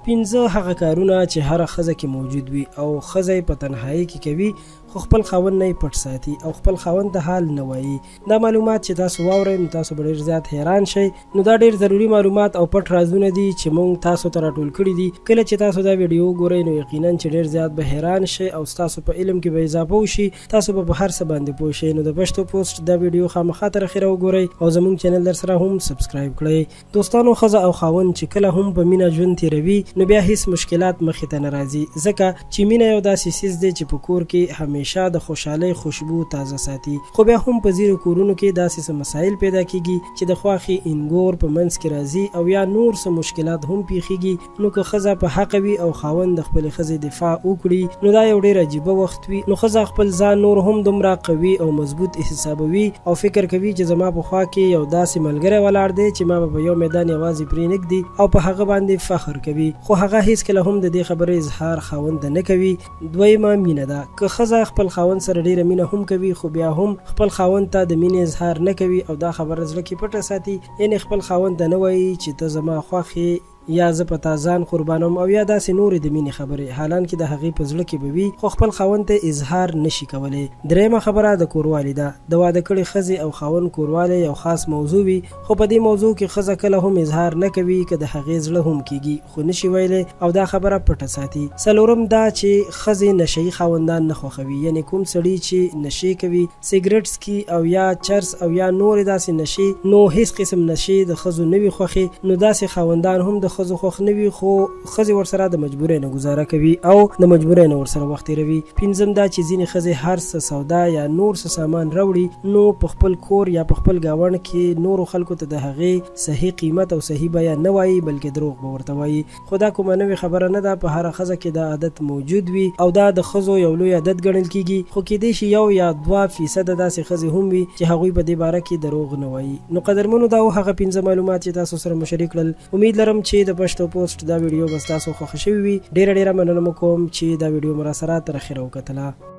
پنځه هغه کارونه چې هره ښځه کې موجود وي او ښځه یې په تنهایۍ کې کوي، خو خپل خاوند نه یې پټ ساتي او خپل خاوند ته حال نه وایي. دا معلومات چې تاسو واورئ نو تاسو به ډېر زیات حیران شئ. نو دا ډېر ضروري معلومات او پټ رازونه دي چې مونږ تاسو ته راټول کړي دي. کله چې تاسو دا ویډیو وګورئ نو یقینا چې ډېر زیات به حیران شئ او ستاسو په علم کې به اضافه وشي، تاسو به په هر څه باندې پوه شئ. نو د پښتو پوسټ دا ویډیو خامخا تر اخره وګورئ او زمونږ چینل در سره هم subscribe کړئ. دوستانو، ښځه او خاوند چې کله هم په مینه ژوند تېروي نو بیا هیڅ مشکلات مخې ته نه راځي، ځکه چې مینه یو داسې څیز دی چې په کور کې همیشه د خوشحالۍ خوشبو تازه ساتي. خو بیا هم په ځینو کورونو کې داسې څه مسایل پیدا کیږي چې د خواښې انګور په منځ کې راځي او یا نور څه مشکلات هم پیښیږي. نو که ښځه په حق وي او خاوند د خپلې ښځې دفاع وکړي نو دا یو ډېر عجیبه وخت وي. نو ښځه خپل ځان نور هم دومره قوي او مضبوط حسابوي او فکر کوي چې زما په خوا کې یو داسې ملګری ولاړ دی چې ما به په یو میدان یوازې پرې نه ږدي او په هغه باندې فخر کوي. خو هغه هیڅکله هم د دې خبرې اظهار خاوند ته نه کوي. دویمه مینه ده. که ښځه خپل خاوند سره ډېره مینه هم کوي خو بیا هم خپل خاوند ته د مینې اظهار نه کوي او دا خبره زړه کې پټه ساتي، یعنې خپل خاوند ته نه وایي چې ته زما خوښ یې یا زه په تا ځان قربانوم او یا داسې نورې د مینې خبرې، حالانکه د هغې په زړه کې به وي خو خپل خاوند ته اظهار نشي کولی. درېیمه خبره د کوروالي ده. د واده کړې ښځې او خاوند کوروالی یو خاص موضوع وي، خو په دې موضوع کې ښځه کله هم اظهار نه کوي، که د هغې زړه هم کیږي خو نشي ویلی او دا خبره پټه ساتي. څلورم دا چې ښځې نشهيي خاوندان نه خوښوي، یعنې کوم سړي چې نشې کوي، سګرټ څکي او یا چرس او یا نورې داسې نشې، نو هیڅ قسم نشې د ښځو نه وي خوښې. نو داسې خاوندان هم د ښځو خوښ نه وي، خو ښځې ورسره د مجبورۍ نه ګزاره کوي او د مجبورۍ نه ورسره وخت تېروي. پنځم دا چې ځینې ښځې هر څه سودا یا نور څه سامان راوړي نو په خپل کور یا په خپل ګاونډ کې نورو خلکو ته د هغې صحیح قیمت او صحیح بیه نه وایي، بلکې دروغ به ورته وایي. خو دا کومه نوې خبره نه ده، په هره ښځه کې دا عادت موجود وي او دا د ښځو یو لوی عادت ګڼل کیږي. خو کیدای شي 1 یا 2% داسې ښځې هم وي چې هغوی په دې باره کې دروغ نه وایي. نو قدرمنو، دا و هغه پنځه معلومات چې تاسو سره مو شریک کړل. امید لرم چې د پښتو پوسټ دا ویډیو به تاسو خوښه شوې وي. ډېره ډېره مننه مو کوم چې دا ویډیو مو راسره تر اخره وکتله.